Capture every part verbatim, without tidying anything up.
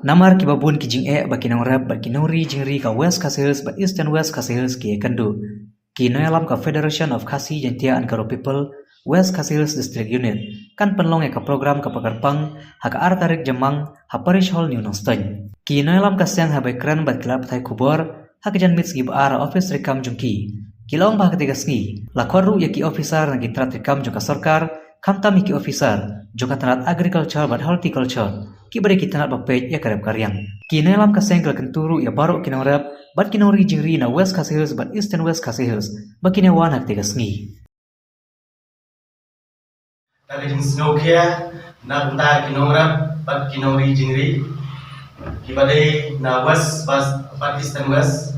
Namar kiba bun ki jingeh ba ki nongrep bad ki nongri jingri ka West Khasi Hills bad Eastern West Khasi Hills ki ïakynduh, ki nongïalam ka Federation of Khasi Jaintia and Garo People, West Khasi Hills District Unit, kan pynlong ïa ka program kaba kyrpang ha ka ar tarik Jymmang ha Parish Hall, New Nongstoiñ. Ki nongïalam ka seng haba ïakren bad ki lad pathai khubor ha ka janmiet sngi ba ar ha office treikam jong ki, ki la ong ba ha katei ka sngi la khot ruh ïa ki officer na ki tnat treikam jong ka sorkar, khamtam ïa ki officer jong ka tnat Agriculture bad Horticulture, kiba dei ki tnat ba peit ïa ka rep ka riang. Ki nongïalam ka seng ki la kyntu ruh ïa baroh ki nongrep bad ki nongri jingri na West Khasi Hills bad Eastern West Khasi Hills ba kin ïa wan ha katei ka sngi. Ka jingsngewkhia na ka bynta ki nongrep bad ki nongri jingri kiba dei na West bad, bad Eastern West,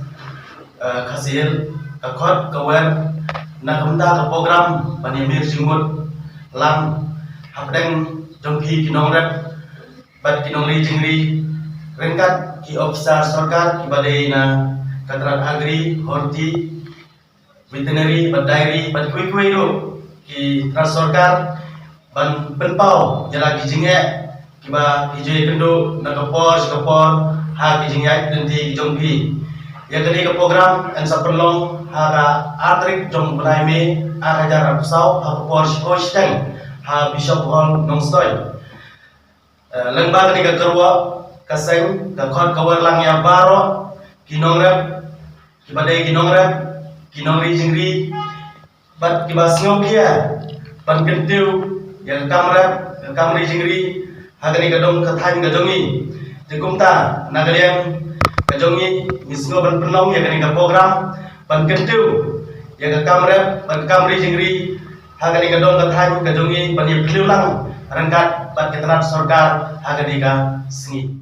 eh, Khasi Hills, ka khot ka wer na ka bynta ka program ban ïamir jingmut lang hapdeng jong phi ki nongrep bad ki nongri jingri ryngkat ki officer sorkar kiba dei na ka tnat Agri, Horti, Veterinary bad Dairy bad kiwei kiwei ruh ki tnat sorkar ban pynpaw ïa la ki jingeh kiba ki ju ïakynduh na ka por sha ka por ha ki jingïaid lynti ki jong phi. Ïa kane ka program yn sa pynlong ha ka ar tarik jong u bnai May ar hajar arphew saw ha ka por shiphew shiteng ha Bishop Hall, Nongstoiñ. Eh, lyngba kane ka kyrwoh ka seng ka khot ka wer lang ïa baroh ki nongrep kiba dei ki nongrep, ki nongri jingri bad kiba sngewkhia ban kyntiew ïa ka kam rep, ka kam ri jingri ha kane ka dong ka thaiñ ka jong ngi. Te kumta na ka liang ka jong ngi ngi sngew ban pynlong ïa kane ka program ban kyntiew ïa ka kam rep bad ka kam ri jingri ha kane ka dong ka thaiñ ka jong ngi ban ïa phylliew lang ryngkat bad ka tnat sorkar ha kane ka sngi.